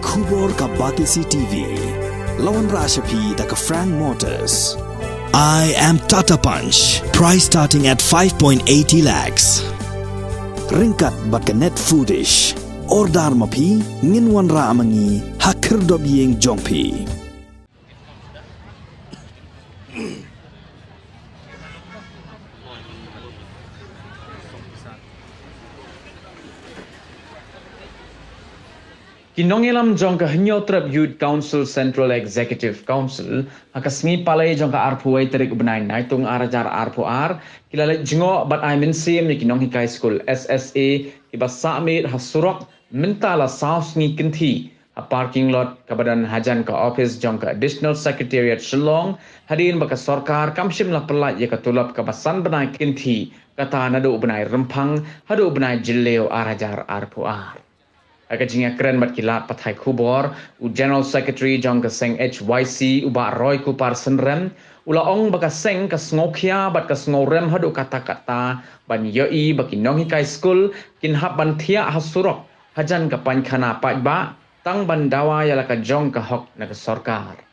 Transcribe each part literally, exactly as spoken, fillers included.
Khubor ka Batesi T V. La wanrah sha phi da ka Frank Motors. I am Tata Punch. Price starting at five point eighty lakhs. Ryngkat bad ka Net Foodish. Order ma phi, ngin wanrah ma ngi ha khyrdop ïing jong phi. Ki nongïalam jong ka Hynñiewtrep Youth Council Central Executive Council, ha ka sngi Palei jong ka arphew wei tarik u bnai Naitung ar hajar arphew ar, ki la leit jngoh bad ai mynsiem ïa ki nonghikai skul S S A kiba sah miet ha surok mynta la saw sngi kynthih ha parking lot kaba don hajan ka office jong ka Additional Secretariat Shillong, hadien ba ka sorkar kam shym la pyllait ïa ka tulop kaba san bnai kynthih, kata naduh u bnai Rymphang haduh u bnai Jylliew ar hajar arphew ar. Ha ka jingïakren bad ki lad pathai khubor, u General Secretary jong ka seng H Y C, u Bah Roy Kupar Synrem, u la ong ba ka seng ka sngewkhia bad ka sngewrem haduh katta katta ban ïohi ba ki nonghikai skul kin hap ban thiah ha surok hajan ka painkhana paidbah, tang ban dawa ïa la ka jong ka hok na ka sorkar.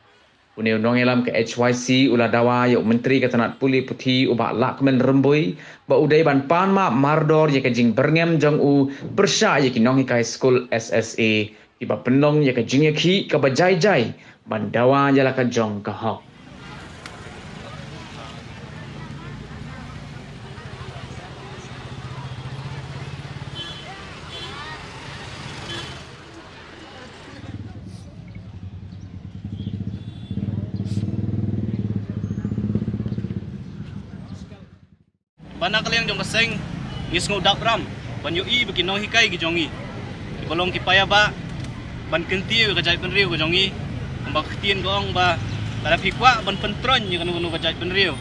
Une u nongïalam ka H Y C u la dawa ïa u Myntri ka tnat pule puthi u Bah Lahkmen Rymbui ba u dei ban pan map mardor ïa ka jingbyrngem jong u pyrshah ïa ki nonghikai skul S S A kiba pynlong ïa ka jingïakhih kaba jai jai ban dawa ïa la ka jong ka hok. Ba na ka liang jong ka seng ngi sngew dap ram ban ïohi ba ki nonghikai ki jong ngi kiba long ki paidbah ban kyntiew ïa ka jaitbynriew ka jong ngi. Kumba ka ktien ka ong ba lada phi kwah ban pyntroiñ ïa kano kano ka jaitbynriew,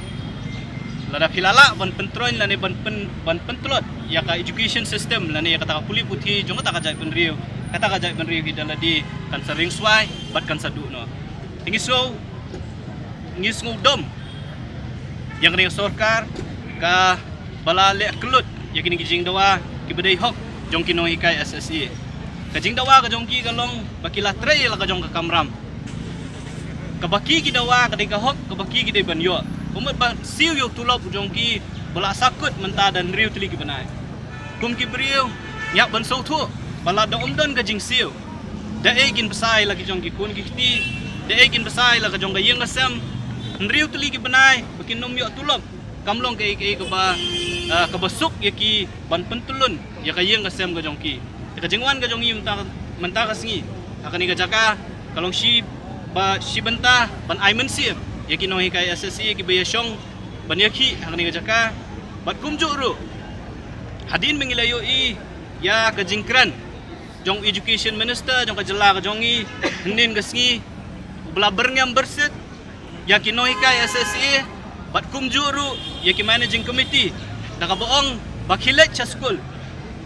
lada phi lah lah ban pyntroiñ lane ban pyn, ban pyntlot ïa ka education system lane ïa kata ka pule puthi jong kata ka jaitbynriew, kata ka jaitbynriew hi da lade kan sa ringswai bad kan sa duh noh. Te ngi sngew, ngi sngew dom ïa kane ka sorkar kaba la leh kyllut ïa kine ki jingdawa kiba dei hok jong ki nonghikai S S A. Ka jingdawa ka jong ki ka long ba ki la trei ïa la ka jong ka kamram. Kaba ki ki dawa ka dei ka hok, kaba ki ki dei ban ïoh. Kumta ba siew ïa u tulop u jong ki ba la sahkut mynta da hynriew tylli ki bnai. Kum ki briew ngi hap ban sngewthuh ba lada ym don ka jingsiew, da ei kin bsa ïa la ki jong ki khun ki kti, da ei kin bsa ïa la ka jong ka ïing ka sem. Hynriew tylli ki bnai ba kin ym ïoh tulop kam long kaei kaei kaba, ah, kaba suk ïa ki ban pyntyllun ïa ka ïing ka sem ka jong ki. Ïa ka jingwan ka jong ngi mynta, mynta ka sngi ha kane ka jaka ka long shi ba, shi bynta ban ai mynsiem ïa ki nonghikai S S A kiba ïashong ban ïakhih ha kane ka jaka. Bad kumjuh ruh hadien ba ngi la ïohi ïa ka jingkren jong Education Minister jong ka jylla ka jong ngi hynnin ka sngi, uba la byrngem byrsit ïa ki nonghikai S S A bad kumjuh ruh ïa ki Managing Committee, da kaba ong ba khie leit sha skul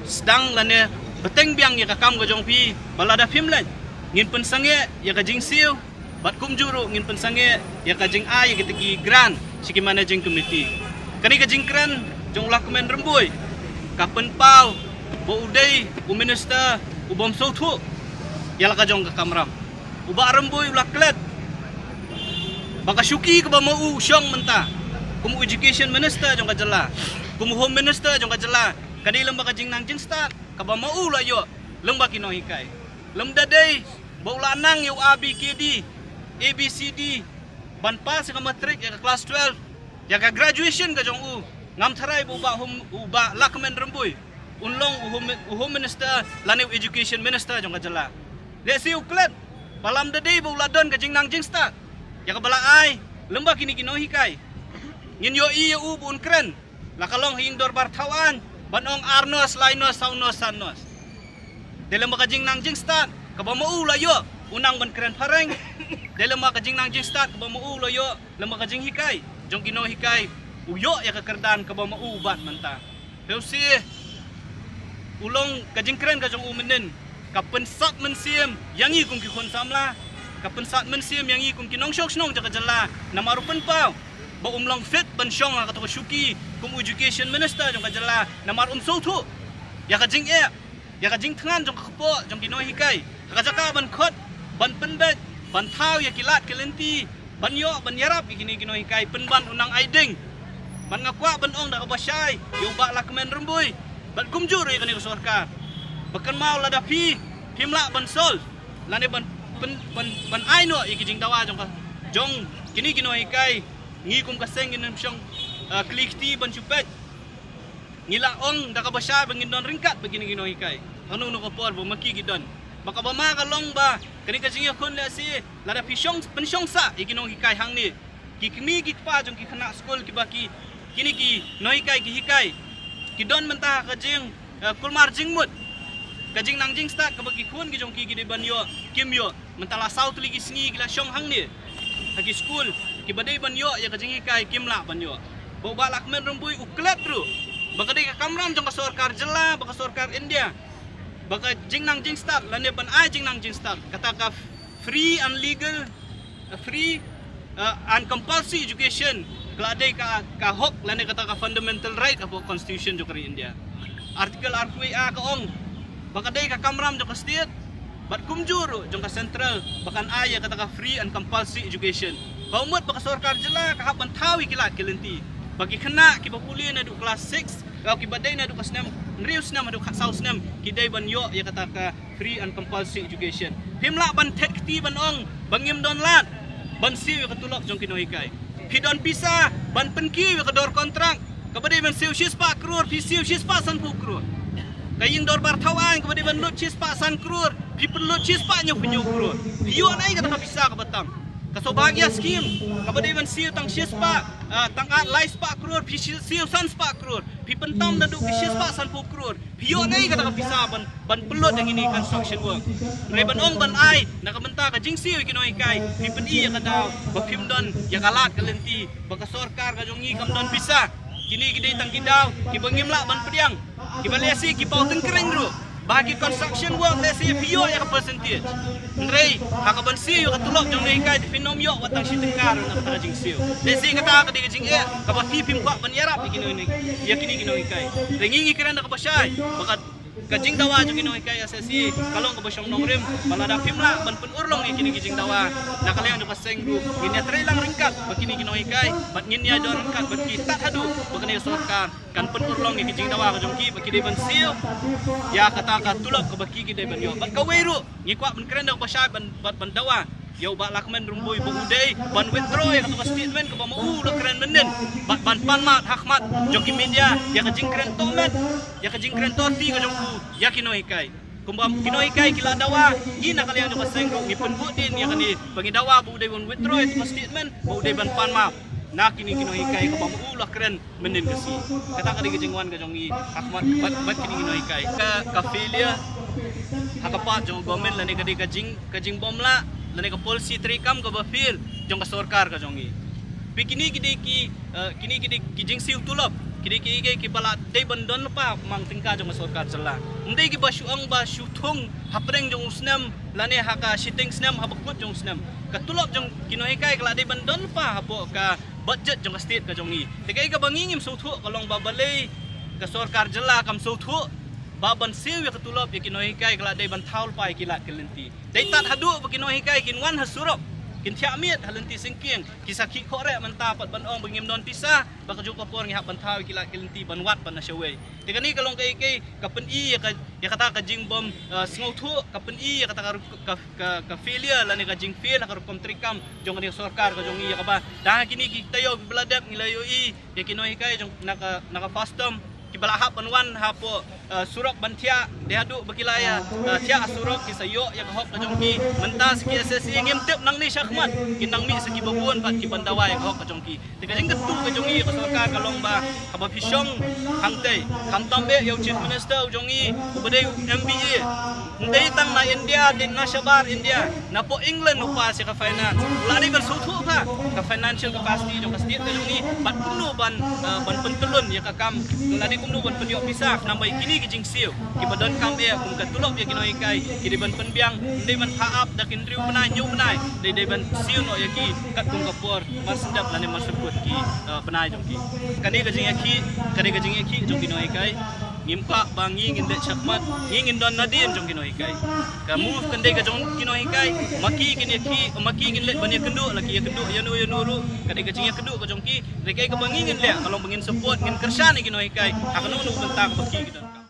sdang lane bteng biang ïa ka kam ka jong phi, ba lada phim leit ngin pynsangeh ïa ka jingsiew bad kumjuh ruh ngin pynsangeh ïa ka jingai ïa kita ki grant sha ki Managing Committee. Kane ka jingkren jong u Lahkmen Rymbui ka pynpaw ba u dei u minister u bym sngewthuh ïa la ka jong ka kamram. U Bah Rymbui u la klet ba ka shuki kaba ma u shong mynta kum u Education Minister jong ka jylla, kum u Home Minister jong ka jylla, ka dei lyngba ka jingnang jingstad kaba ma u la ïoh lyngba ki nonghikai. Lymda dei ba u la nang ïa u A B K D, A B C D, ban pass ïa ka matric, ïa ka class twelve, ïa ka graduation ka jong u, ngam tharai ba u Bah Home, u Bah Lahkmen Rymbui un long u Home, u Home Minister lane u Education Minister jong ka jylla. Lehse u klet ba lymda dei ba u la don ka jingnang jingstad ïa kaba la ai lyngba kine ki nonghikai, ngin ïohi ïa u ba un kren la ka long ha ïing dorbar thaw aiñ ban ong ar nos, lai nos, saw nos, san nos. Dei lyngba ka jingnang jingstad kaba ma u la ïoh u nang ban kren phareng. Dei lyngba ka jingnang jingstad kaba ma u la ïoh lyngba ka jinghikai jong ki nonghikai u ïoh ïa ka kyrdan kaba ma u bat mynta. Phi ïohi, u long ka jingkren ka jong u mynnin ka pynsat mynsiem ïa ngi kum ki khun samla, ka pynsat mynsiem ïa ngi kum ki nongshong shnong jong ka jylla, namar u pynpaw ba um long fit ban shong ha kato ka shuki kum u Education Minister jong ka jylla, namar um sngewthuh ïa ka jingeh, ïa ka jingthngan jong ka kpoh jong ki nonghikai. Ha ka jaka ban khot, ban pynbeit, ban thaw ïa ki lad ki lynti, ban ïoh, ban ïarap ïa kine ki nonghikai, pynban u nang ai ding. Ban nga kwah ban ong da kaba shai ïa u Bah Lahkmen Rymbui bad kumjuh ruh ïa kane ka sorkar, ba kynmaw lada phi phim lah ban solve lane ban pyn, ban, ban ai noh ïa ki jingdawa jong ka, jong kine ki nonghikai, ngi kum ka seng ngin ym shong, ah, kli kti ban shu peit. Ngi la ong da kaba shai ba ngin don ryngkat bad kine ki nonghikai hano hano ka por ba ma ki ki don. Ba kaba ma ka long ba kane ka jingïakhun lehse lada phi shong, pynshong sah ïa ki nonghikai hangne, ki kmie ki kpa jong ki khynnah skul kiba ki, kine ki nonghikai ki hikai, ki don mynta ka jing, eh, kulmar jingmut. Ka jingnang jingstad kaba ki khun ki jong ki ki dei ban ïoh, kim ïoh. Mynta la saw tylli ki sngi ki la shong hangne ha ki skul, kiba dei ban ïoh ïa ka jinghikai, kim lah ban ïoh. Ba u Bah Lahkmen Rymbui u klet ruh ba ka dei ka kamram jong ka sorkar jylla, ba ka sorkar India, ba ka jingnang jingstad lane ban ai jingnang jingstad, kata ka free and legal, uh, free, uh, and compulsory education, ka la dei ka, ka hok lane kata ka fundamental right hapoh constitution jong ka ri India. Article arphew wei A ka ong ba ka dei ka kamram jong ka state bad kumjuh ruh jong ka central ba kan ai ïa kata ka free and compulsory education. Ka mut ba ka sorkar jylla ka hap ban thaw ïa ki lad ki lynti ba ki khynnah kiba pule naduh class six, ïa kiba dei naduh ka snem hynriew snem haduh khatsaw snem, ki dei ban ïoh ïa kata ka free and compulsory education. Phim lah ban thet kti ban ong ba ngim don lad ban siew ïa ka tulop jong ki nonghikai. Phi don pisa ban pynkiew ïa ka dor kontrak kaba dei ban siew shispah klur, phi siew shispah sanphew klur. Ka ïing dorbar thaw aiñ kaba dei ban lut shispah san klur, phi pynlut shispah hynñiewphew hynñiew klur. Phi ïoh naei kata ka pisa kaba tam? Ka Saubhagya scheme kaba dei ban siew tang shispah, ah, tang ar laispah klur, phi siew, siew sanspah klur. Phi pyntam naduh ki shispah sanphew klur. Phi ïoh naei kata ka pisa ban, ban pynlut ïa kine ki construction work? Hynrei ban ong ban ai na ka bynta ka jingsiew ïa ki nonghikai, phi pyni ïa ka daw ba phim don ïa ka lad ka lynti, ba ka sorkar ka jong ngi kam don pisa. Kine ki dei tang ki daw kiba ngim lah ban pdiang, kiba lehse ki paw tyngkreiñ ruh ba ha ki construction work lehse phi ïoh ïa ka percentage. Hynrei ha ka ban siew ïa ka tulop jong ki nonghikai te phin ym ïoh wat tang shi tyngka ruh na ka bynta ka jingsiew. Lehse kata ka dei ka jingeh kaba phi phim kwah ban ïarap ïa kine, ïa kine ki nonghikai. Te ngi, ngi kren da kaba shai ba ka, ka jingdawa jong ki nonghikai S S A ka long kaba shong nongrim, ba lada phim lah ban pynurlong ïa kine ki jingdawa na ka liang jong ka seng ruh, ngin ïatreilang ryngkat bad kine ki nonghikai bad ngin ïadon ryngkat bad ki tad haduh ba kane ka sorkar kan pynurlong ïa ki jingdawa ka jong ki ba ki dei ban siew ïa kata ka tulop kaba ki, ki dei ban ïoh. Bad kawei ruh ngi kwah ban kren da kaba shai ban, ban, ban dawa ïa u Bah Lahkmen Rymbui ba u dei ban withdraw ïa kata ka statement kaba ma u u la kren mynnin bad ban pan map ha khmat jong ki media ïa ka jingkren tohmet, ïa ka jingkren torti ka jong u ïa ki nonghikai. Kumba ki nonghikai ki la dawa, ngi na ka liang jong ka seng ruh ngi pynbud dien ïa kane ba ngi dawa ba u dei ban withdraw ïa kata ka statement, ba u dei ban pan map na kine ki nonghikai kaba ma u u la kren mynnin ka sngi. Kata ka dei ka jingwan ka jong ngi ha khmat bad, bad kine ki nonghikai. Ka, ka failure ha ka part jong ka government lane ka dei ka jing, ka jingbymlah lane ka policy treikam kaba fail jong ka sorkar ka jong ngi. Phi, kine ki dei ki, eh, kine ki dei ki jingsiew tulop, ki dei ki, ki, kiba la dei ban don lypa mang tyngka jong ka sorkar jylla. Ym dei kiba shu ong ba shu thung hapdeng jong u snem lane ha ka shiteng snem, haba kut jong u snem. Ka tulop jong ki nonghikai ka la dei ban don lypa hapoh ka budget jong ka state ka jong ngi. Te kaei kaba ngi ngim sngewthuh ka long ba balei ka sorkar jylla kam sngewthuh ba ban siew ïa ka tulop ïa ki nonghikai ka la dei ban thaw lypa ïa ki lad ki lynti. Dei tad haduh ba ki nonghikai kin wan ha surok, kin thiah miet ha lynti syngkien, ki sakhi khohreh mynta pat ban ong ba ngim don pisa, ba kajuh ka por ngi hap ban thaw ïa ki lad ki lynti ban wad pat na shawei. Te kane ka long kaei kaei ka pyni ïa ka, ïa kata ka jingbym, eh, sngewthuh, ka pyni ïa kata ka rukom, ka, ka, ka failure lane ka jingfail ha ka rukom treikam jong kane ka sorkar ka jong ngi, ïa kaba da ha kine ki taïew kiba la dep ngi la ïohi ïa ki nonghikai jong na ka, na ka FASTOM kiba la hap ban wan hapoh, eh, surok ban thiah, dei haduh ba ki la ïa, eh, thiah ha surok ki sa ïoh ïa ka hok ka jong ki. Mynta sa ki S S A ngim tip nangne shakhmat kin nang mih sa kiba bun pat ki ban dawa ïa ka hok ka jong ki. Te ka jingkyntu ka jong ngi ïa ka sorkar ka long ba haba phi shong hangtei, khamtam eh ïa u Chief Minister u jong ngi uba dei u M B A, ym dei tang na India, dei na shabar India, na poh England u pass ïa ka finance. U la dei ban sngewthuh bha ka financial capacity jong ka state ka jong ngi bad kumno ban, eh, ban pyntyllun ïa ka kam, u la dei kumno ban pynïoh pisa. Namar kine ki jingsiew kiba donkam eh kum ka tulop ïa ki nonghikai ki dei ban pynbiang, ym dei ban phah ap da ki hynriew bnai hynñiew bnai, dei, dei ban siew noh ïa ki katkum ka por mar sngewdep lane mar sngewkut ki, eh, bnai jong ki. Kane ka jingïakhih, kane ka jingïakhih jong ki nonghikai. Ngim kwah ba ngi ngin leit shakhmat, ngi ngin don nadien jong ki nonghikai. Ka move kan dei ka jong ki nonghikai, ma ki kin ïa ki, ma ki kin leit ban ïakynduh, la ki ïakynduh ïano ïano ruh, ka dei ka jingïakynduh ka jong ki. Hynrei kaei kaba ngi ngin leh ka long ba ngin support, ngin kyrshan ïa ki nonghikai ha kano kano ka bynta kaba ki ki donkam.